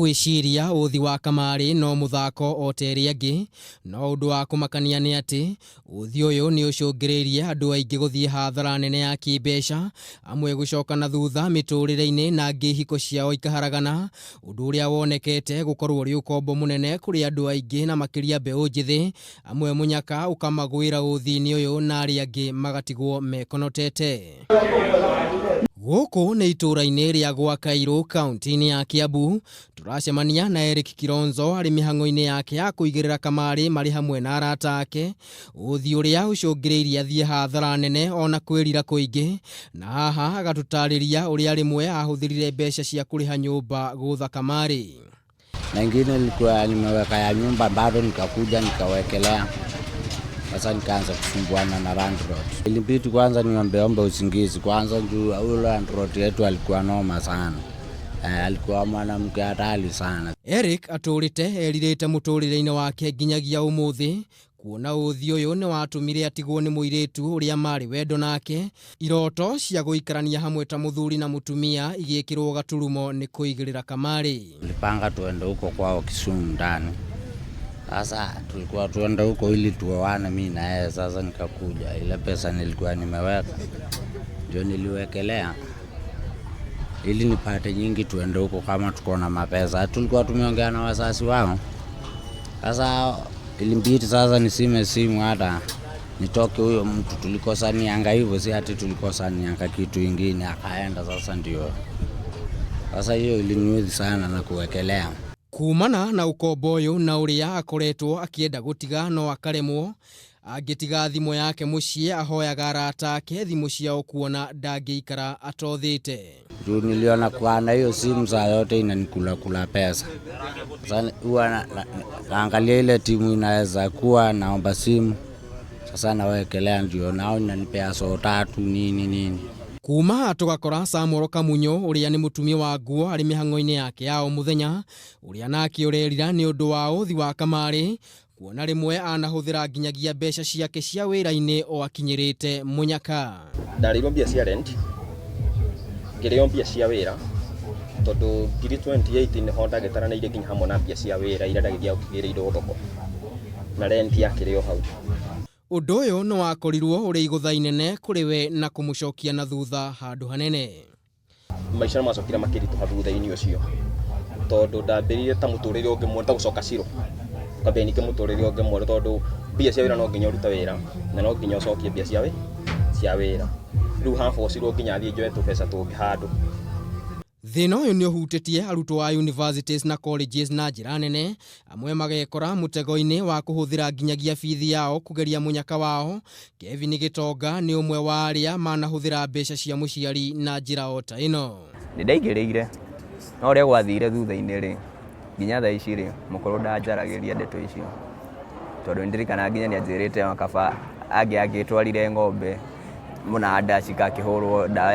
Ũgwĩciria ũthi wa kamarĩ no mũthako o ta ĩrĩa ĩngĩ, no ũndũ wa kũmakania nĩ atĩ ũthi ũyũ nĩ ũcũngĩrĩirie andũ aingĩ gũthiĩ hathara nene ya kĩmbeca, amwe gũcoka na thutha mĩtũrĩre-inĩ na angĩ ihiko ciao ikaharagana, ũndũ ũrĩa wonekete gũkorwo ũrĩ ũkombo mũnene kũrĩ andũ aingĩ na makĩria mbeũ njĩthĩ, amwe mũnyaka ũkamagwĩra ũthi-inĩ ũyũ na arĩa angĩ magatigwo mekonotete. Gũkũ nĩ itũũra-inĩ rĩa gwa Kairũ kaunti-inĩ ya Kiambu, tũracemania na Eric Kilonzo arĩ mĩhang'o-inĩ yake ya kũigĩrĩra kamarĩ marĩ hamwe na arata ake, ũthi ũrĩa ũcũngĩrĩirie athiĩ hathara nene ona kwĩrira kũingĩ, na haha agatũtarĩria ũrĩa rĩmwe ahũthĩrire mbeca cia kũrĩha nyũmba gũtha kamarĩ. Na ingine nilikuwa nimeweka ya nyumba bado, nikakuja nikawekelea. Sasa nikaanza kusumbuana na landlord. Ilibidi kwanza niombeombe usingizi kwanza juu huyu landlord yetu alikuwa noma sana. Alikuwa mwanamke hatari sana. Eric atũrĩte erirĩte mũtũrĩre-inĩ wake nginyagia ũmũthĩ kuona ũthi ũyũ nĩ watũmire atigwo nĩ mũirĩtu ũrĩa marĩ wendo nake, iroto cia gũikarania hamwe ta mũthuri na mũtumia igĩkĩrwo gaturumo nĩ kũigĩrĩra kamarĩ. Tulipanga tuende huko kwao Kisumu ndani. Sasa tulikuwa tuende huko ili tuoane mimi na yeye. Sasa nikakuja, ile pesa nilikuwa nimeweka ndio niliwekelea ili nipate nyingi tuende huko kama tuko na mapesa. Tulikuwa tumeongea na wazazi wao. Sasa ilimbidi sasa nisime simu hata nitoke huyo mtu, tulikosanianga hivyo, si ati tulikosanianga kitu ingine, akaenda sasa ndio. Sasa hiyo iliniudhi sana na kuwekelea. Kumana na ũkombo ũyũ na ũrĩa akoretwo akĩenda gũtiga no akaremwo, angĩtiga thimũ yake mũciĩ ahoyaga arata ake thimũ ciao kuona ndangĩikara atothĩte. Juu niliona kwa na hiyo simu saa yote inanikula kula pesa. Sasa huwa naangalia ile timu inaweza kuwa naomba simu. Sasa nawekelea ndio nao inanipea so tatu nini nini. Kuma tũgakora Samuel Kamunyo ũrĩa nĩ mũtumia wa nguo arĩ mĩhang'o-inĩ yake ya o mũthenya, ũrĩa nake ũrerira nĩ ũndũ wa ũthi wa kamarĩ, kuona rĩmwe anahũthĩra nginyagia mbeca ciake cia wĩra-inĩ o akinyĩrĩte mũnyaka. Ndarĩirwo mbia cia rent, ngĩrĩo mbia cia wĩra, tondũ 2028 nĩho ndagĩtaranĩirie nginya hamwe na mbia cia wĩra iria ndagĩthiaga ũkĩgĩrĩirwo thoko na rent yakĩrĩ o hau. Ũndũ ũyũ nĩ wakorirwo ũrĩ igũtha inene kũrĩ we na kũmũcokia na thutha handũ hanene. Maica nĩ macokire makĩritũha thutha-inĩ ũcio, tondũ ndambĩrĩirie ta mũtũrĩre ũngĩ mwerũ, ta gũcoka ciro kwambia ningĩ mũtũrĩre ũngĩ mwerũ, tondũ mbia cia wĩra no nginya ũrute wĩra na no nginya ũcokie mbia cia wĩra. Rĩu habocirwo nginya thiĩ njoe tũbeca tũngĩ handũ. Thĩna ũyũ nĩ ũhutĩtie arutwo a universities na colleges na njĩra nene, amwe magekora mũtego-inĩ wa kũhũthĩra nginyagia bithi yao kũgeria mũnyaka wao. Kevin Gĩtonga nĩ ũmwe wa arĩa manahũthĩra mbeca cia mũciari na njĩra o ta ĩno. Nĩ ndaigĩrĩire, no ũrĩa gwathire thutha-inĩ rĩ, nginya thaa ici rĩ, mũkũrũ ndanjaragĩria ndeto icio, tondũ nĩ ndirikanaga nginya nĩ anjĩrĩte kaba angĩangĩtwarire ng'ombe mũnanda cikakĩhũrwo ndawa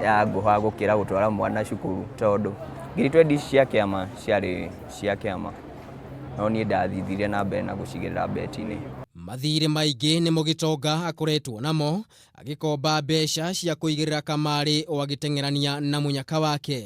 ya ngũha gũkĩra gũtwara mwana cukuru, tondũ ngiri twendi ici cia kĩama ciarĩ cia kĩama, no niĩ ndathithirie na mbere na gũcigĩrĩra beti-inĩ. Mathirĩ maingĩ nĩmo Gĩtonga akoretwo namo agĩkomba mbeca cia kũigĩrĩra kamarĩ o agĩteng'erania na mũnyaka wake.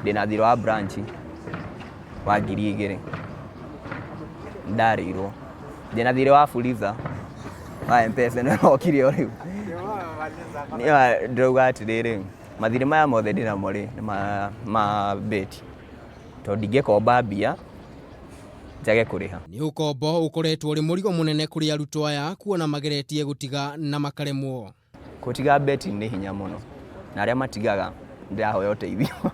Ndĩna thirĩ wa branch wa 2000 ndarĩirwo, ndĩna thirĩ wa Fuliza wa M-Pesa nĩ wokire o rĩu. Niĩ ndĩrauga atĩrĩrĩ, mathirĩ maya mothe ndĩnamo rĩ nĩ ma beti, tondũ ndingĩkomba mbia njage kũrĩha. Nĩ ũkombo ũkoretwo ũrĩ mũrigo mũnene kũrĩ arutwo aya kuona mageretie gũtiga na makaremwo. Gũtiga beti nĩ hinya mũno, na arĩa matigaga ndĩrahoya ũteithio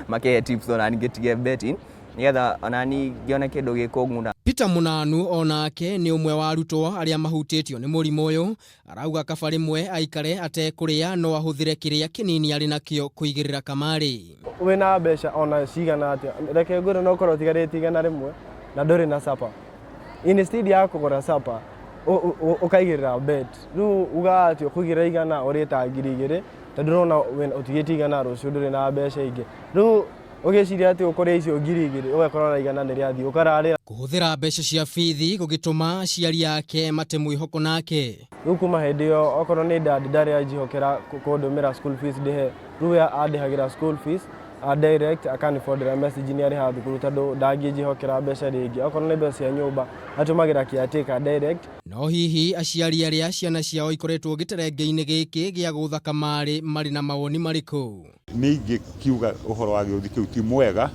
makĩhe tips ona niĩ ngĩtige beti nĩgetha ona niĩ ngĩone kĩndũ gĩkũng'una. Peter Mũnanu onake nĩ ũmwe wa arutwo arĩa mahutĩtio nĩ mũrimũ ũyũ, arauga kaba rĩmwe aikare atekũrĩa no ahũthĩre kĩrĩa kĩnini arĩ nakĩo kũigĩrĩra kamarĩ. Wĩna mbeca ona cigana atĩa, reke ngwĩre no ũkorwo ũtigarĩtie 100 na ndũrĩ na supper. Instead ya kũgũra supper ũkaigĩrĩra bet. Rĩu ugaga atĩ ũkũigĩrĩra 100 ũrĩe ta 2000 tondũ ũrona ũtigĩtie 100 rũciũ ndũrĩ na mbeca ingĩ. Rĩu ũgĩciria atĩ ũkũrĩa icio 2000 ũgakora ona 100 nĩ rĩathiĩ ũkararĩra. Kũhũthĩra mbeca cia bithi gũgĩtũma aciari ake mate mwĩhoko nake. Rĩu kuma hĩndĩ ĩyo okorwo nĩ dad ndarĩ anjĩhokera kũndũmĩra school fees ndĩhe, rĩu we andĩhagĩra school fees Direct akaniforwardĩra message nĩ arĩha thukuru tondũ ndangĩnjĩhokera mbeca rĩngĩ. Okorwo nĩ mbeca cia nyũmba atũmagĩra caretaker direct. No hihi aciari arĩa ciana ciao ikoretwo gĩterenge-inĩ gĩkĩ gĩa gũtha kamarĩ marĩ na mawoni marĩkũ? Niĩ ingĩkiuga ũhoro wa gĩũthi kĩu ti mwega,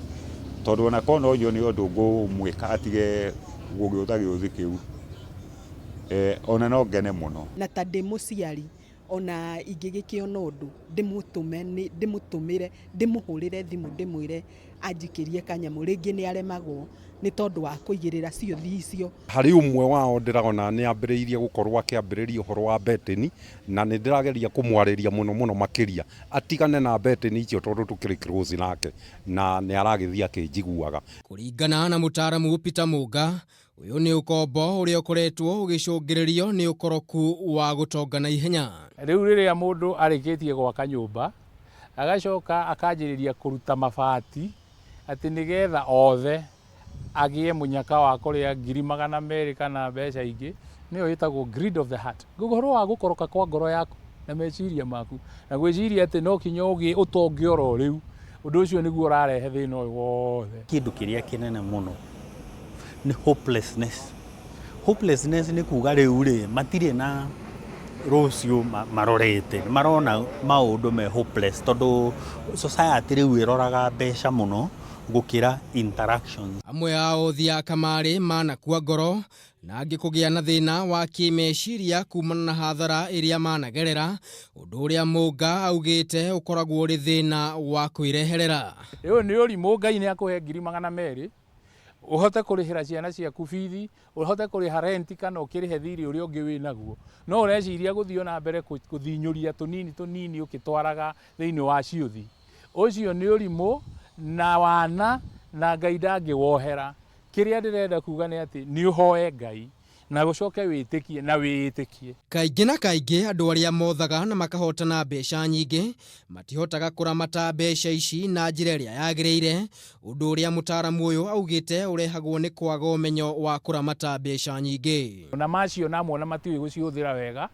tondũ ona korwo no nyone ũndũ ngũmwĩka atige gũgĩũtha gĩũthi kĩu, ona no ngene mũno. Na ta ndĩ mũciari ona ingĩgĩkĩona ũndũ ndĩmũtũme ndĩmũtũmĩre ndĩmũhũrĩre thimũ ndĩmwĩre anjikĩrie kanyamũ, rĩngĩ nĩ aremagwo nĩ tondũ wa kũigĩrĩra ciũthi icio. Harĩ ũmwe wao ndĩrona nĩ ambĩrĩirie gũkorwo akĩambĩrĩria ũhoro wa betting, na nĩ ndĩrageria kũmwarĩria mũno mũno makĩria atigane na betting icio tondũ tũkĩrĩ close nake na nĩ aragĩthiĩ akĩnjiguaga. Kũringana na mũtaaramu Peter Mũnga, ũyũ nĩ ũkombo ũrĩa ũkoretwo ũgĩcũngĩrĩrio nĩ ũkoroku wa gũtonga na ihenya. Rĩu rĩrĩa mũndũ arĩkĩtie gwaka nyũmba agacoka akanjĩrĩria kũruta mabati atĩ nĩgetha othe agĩe mũnyaka wa kũrĩa 200,000 kana mbeca ingĩ, nĩyo ĩtagwo greed of the heart. Ũhoro wa gũkoroka kwa ngoro yaku na meciria maku na gwĩciria atĩ no kinya ũgĩe ũtonge oro rĩu, ũndũ ũcio nĩguo ũrarehe thĩna ũyũ wothe. Kĩndũ kĩrĩa kĩnene mũno nĩ hopelessness. Hopelessness nĩ kuga rĩu rĩ matirĩ na rũciũ marorete, marona maũndũ me hopeless tondũ society rĩu ĩroraga mbeca mũno gũkĩra interactions. Amwe ao othi a kamarĩ manakua ngoro na angĩ kũgĩa na thĩna wa kĩmeciria kumana na hathara ĩrĩa managerera, ũndũ ũrĩa Mũnga augĩte ũkoragwo ũrĩ thĩna wa kwĩreherera. Rĩu nĩ ũrimũ, Ngai nĩ akũhe 200,000 ũhote kũrĩhĩra ciana ciaku bithi, ũhote kũrĩha rent kana ũkĩrĩhe thirĩ ũrĩa ũngĩ wĩnaguo, no ũreciria gũthiĩ ona mbere kũthinyũria tũnini tũnini ũkĩtwaraga thĩinĩ wa ciũthi. Ũcio nĩ ũrimũ na wana na Ngai ndangĩwohera. Kĩrĩa ndĩrenda kuga nĩ atĩ nĩ ũhoe Ngai na gũcoke wĩtĩkie na wĩĩtĩkie. Kaingĩ na kaingĩ andũ arĩa mothaga na makahotana mbeca nyingĩ matihotaga kũramata mbeca ici na njĩra ĩrĩa yagĩrĩire, ũndũ ũrĩa mũtaaramu ũyũ augĩte ũrehagwo nĩ kwaga ũmenyo wa kũramata mbeca nyingĩ. Na macio namwe ona matiũĩ gũcihũthĩra wega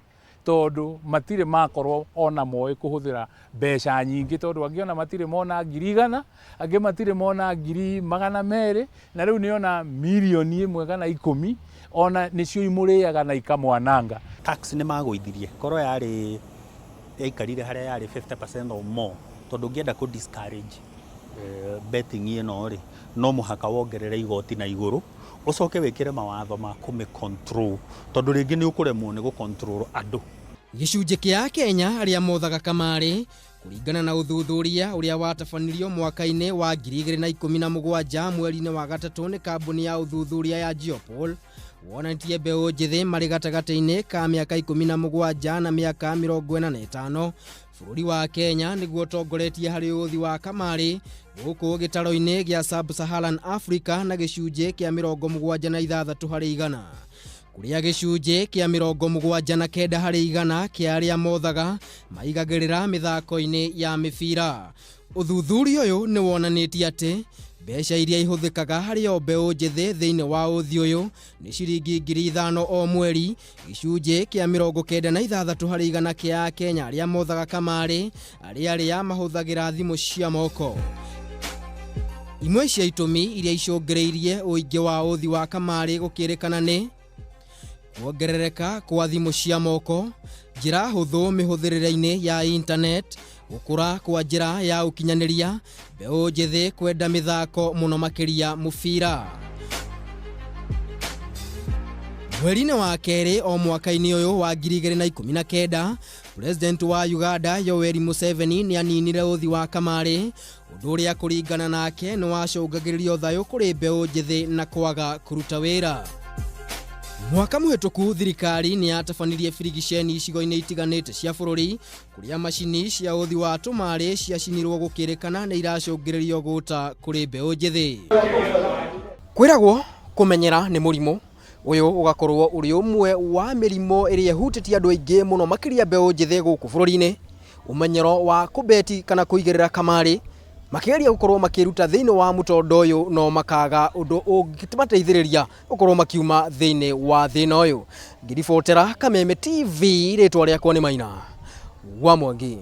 tondũ matirĩ makorwo ona moĩ kũhũthĩra mbeca nyingĩ, tondũ angĩ ona matirĩ mona 100,000, angĩ matirĩ mona 200,000, na rĩu nĩ ona 1,000,000 kana 10 ona nĩcio imũrĩaga na ikamwananga. Tax nĩ magũithirie korwo yarĩ yaikarire harĩa yarĩ 50% or more, tondũ ũngĩenda kũ discourage betting ĩno rĩ, no mũhaka wongerere igoti na igũrũ, ũcoke wĩkĩre mawatho ma kũmĩ control, tondũ rĩngĩ nĩ ũkũremwo nĩ gũ control andũ. Gĩcunjĩ kĩa Akenya arĩa mothaga kamarĩ kũringana na ũthuthuria ũrĩa watabanirio mwaka-inĩ wa 2017 mweri-inĩ wa gatatũ nĩ kambuni ya ũthuthuria ya Geopoll, wonanĩtie mbeũ njĩthĩ marĩ gatagatĩ-inĩ ka mĩaka 17 na mĩaka 45. Bũrũri wa Kenya nĩguo ũtongoretie harĩ ũũthi wa kamarĩ gũkũ gĩtaro-inĩ gĩa Sub-Saharan Africa na gĩcunjĩ kĩa 76 harĩ igana, kũrĩa gĩcunjĩ kĩa 79 harĩ igana kĩa arĩa mothaga maigagĩrĩra mĩthako-inĩ ya mĩbira. Ũthuthuria ũyũ nĩ wonanĩtie atĩ mbeca iria ihũthĩkaga harĩ o mbeũ njĩthĩ thĩinĩ wa ũthi ũyũ nĩ ciringi 5,000 o mweri, gĩcunjĩ kĩa 96 harĩ igana kĩa Akenya arĩa mothaga kamarĩ arĩa arĩa mahũthagĩra thimũ cia moko. Imwe cia itũmi iria icũngĩrĩirie ũingĩ wa ũthi wa kamarĩ gũkĩrĩkana nĩ kuongerereka kwa thimũ cia moko, njĩra hũthũ mĩhũthĩrĩre-inĩ ya internet, gũkũra kwa njĩra ya ũkinyanĩria, mbeũ njĩthĩ kwenda mĩthako mũno makĩria mũbira. Mweri-inĩ wa kerĩ o mwaka-inĩ ũyũ wa 2019, President wa Uganda Yoweri Museveni nĩ aninire ũthi wa kamarĩ, ũndũ ũrĩa kũringana nake nĩ wacũngagĩrĩria ũthayũ kũrĩ mbeũ njĩthĩ na kwaga kũruta wĩra. Mwaka mũhĩtũku thirikari nĩ yatabanirie birigiceni icigo-inĩ itiganĩte cia bũrũri kũrĩa macini cia ũthi wa tũmarĩ ciacinirwo gũkĩrĩkana nĩ iracũngĩrĩrio gũta kũrĩ mbeũ njĩthĩ. Kwĩragwo kũmenyera nĩ mũrimũ ũyũ ũgakorwo ũrĩ ũmwe wa mĩrimũ ĩrĩa ĩhutĩtie andũ aingĩ mũno makĩria mbeũ njĩthĩ gũkũ bũrũri-inĩ. Ũmenyero wa kũbeti kana kũigĩrĩra kamarĩ makĩgeria gũkorwo makĩruta thĩinĩ wa mũtondo ũyũ no makaga ũndũ ũngĩmateithĩrĩria gũkorwo makiuma thĩinĩ wa thĩna ũyũ. Ngĩribotera Kameme TV, rĩtwa rĩakwa nĩ Maina wa Mwangi.